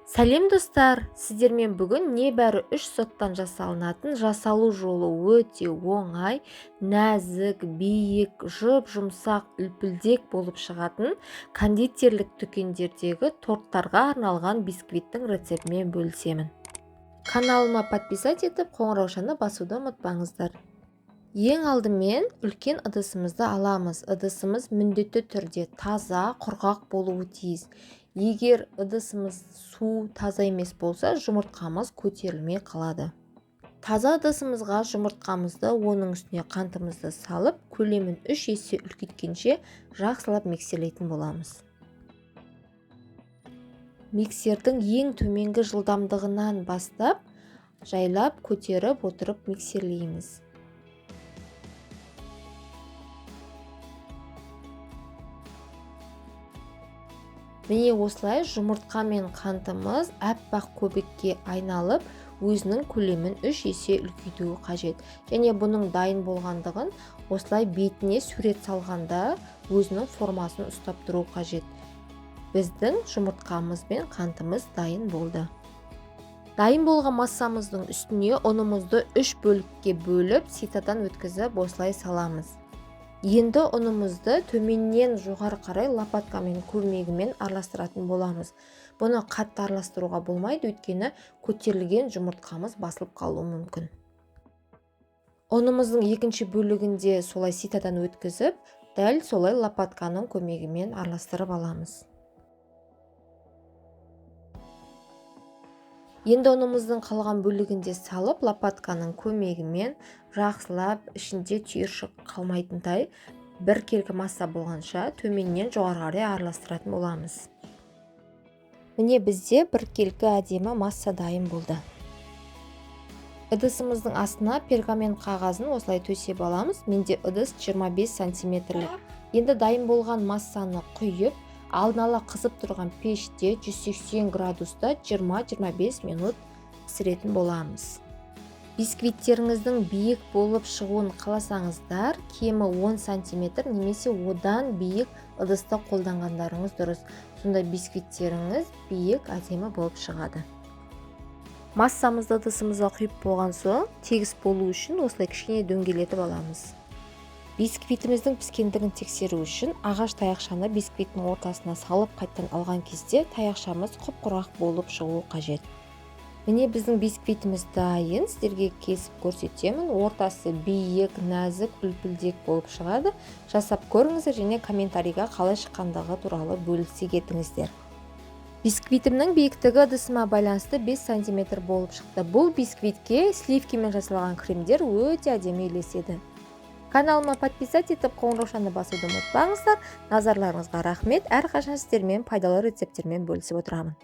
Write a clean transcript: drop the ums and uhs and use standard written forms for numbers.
Сәлем достар, сіздермен бүгін небәрі 3 сорттан жасалынатын, жасалу жолы өте оңай, нәзік, биік, жұп-жұмсақ, үлпілдек болып шығатын кондитерлік дүкендердегі торттарға арналған бисквиттің рецептімен бөлісемін. Каналыма подписать етіп, қоңыраушаны басуды ұмытпаңыздар. Ең алдымен үлкен ыдысымызды аламыз. Ыдысымыз міндетті түрде таза, құрғақ болуы тиіс. Егер ыдысымыз су таза емес болса, жұмыртқамыз көтерілмей қалады. Таза ыдысымызға жұмыртқамызды, оның үстіне қантымызды салып, көлемін 3 есе үлкейткенше жақсылап миксерлейтін боламыз. Миксердің ең төменгі жылдамдығынан бастап, жайлап көтеріп отырып миксерлейміз. Міне осылай жұмыртқа мен қантымыз аппақ көбікке айналып, өзінің көлемін 3 есе үлкейтуі қажет. Және бұның дайын болғандығын осылай бетіне сурет салғанда өзінің формасын ұстап тұру қажет. Біздің жұмыртқамыз бен қантымыз дайын болды. Дайын болған массамыздың үстіне ұнымызды 3 бөлікке бөліп, ситадан өткізіп осылай саламыз. Енді ұнымызды төменнен жоғары қарай лопаткамен көмегімен араластыратын боламыз. Бұны қатты араластыруға болмайды, өйткені көтерілген жұмыртқамыз басылып қалуы мүмкін. Ұнымыздың екінші бөлігінде солай ситадан өткізіп, дәл солай лопатканың көмегімен араластырып аламыз. Енді ұнымыздың қалған бөлігінде салып, лопатканың көмегімен жақсылап ішінде түйіршік қалмайтындай біркелкі масса болғанша төменнен жоғары қарай араластыратын боламыз. Міне бізде біркелкі әдемі масса дайын болды. Ыдысымыздың астына пергамент қағазын осылай төсеп аламыз. Менде ыдыс 25 сантиметрлік. Енді дайын болған массаны құйып, алдын ала қызып тұрған пеште 180 градуста 20-25 минут пісіретін боламыз. Бисквиттеріңіздің биік болып шығуын қаласаңыздар, кемі 10 сантиметр немесе одан биік ыдысты қолданғандарыңыз дұрыс. Сонда бисквиттеріңіз биік, әдемі болып шығады. Массамызды ыдысымызға құйып болған соң, тегіс болу үшін осылай кішкене дөңгелетіп аламыз. Бисквитіміздің піскендігін тексеру үшін ағаш таяқшаны бисквиттің ортасына салып қайттан алған кезде таяқшамыз құп-құрғақ болып шығуы қажет. Міне біздің бисквитіміз дайын, сіздерге кесіп көрсетемін. Ортасы биік, нәзік, үлпілдек болып шығады. Жасап көріңіздер және комментарийға қалай шыққандығы туралы бөлісе кетіңіздер. Бисквитімнің биіктігі ыдысыма байланысты 5 сантиметр болып шықты. Бұл бисквитке сливкамен жасалған кремдер өте әдемі үйлеседі. Каналыма подписать етіп, қоңыраушаны басуды ұмытпаңыздар. Назарларыңызға рахмет. Әрқашан сіздермен пайдалы рецепттермен бөлісіп отырамын.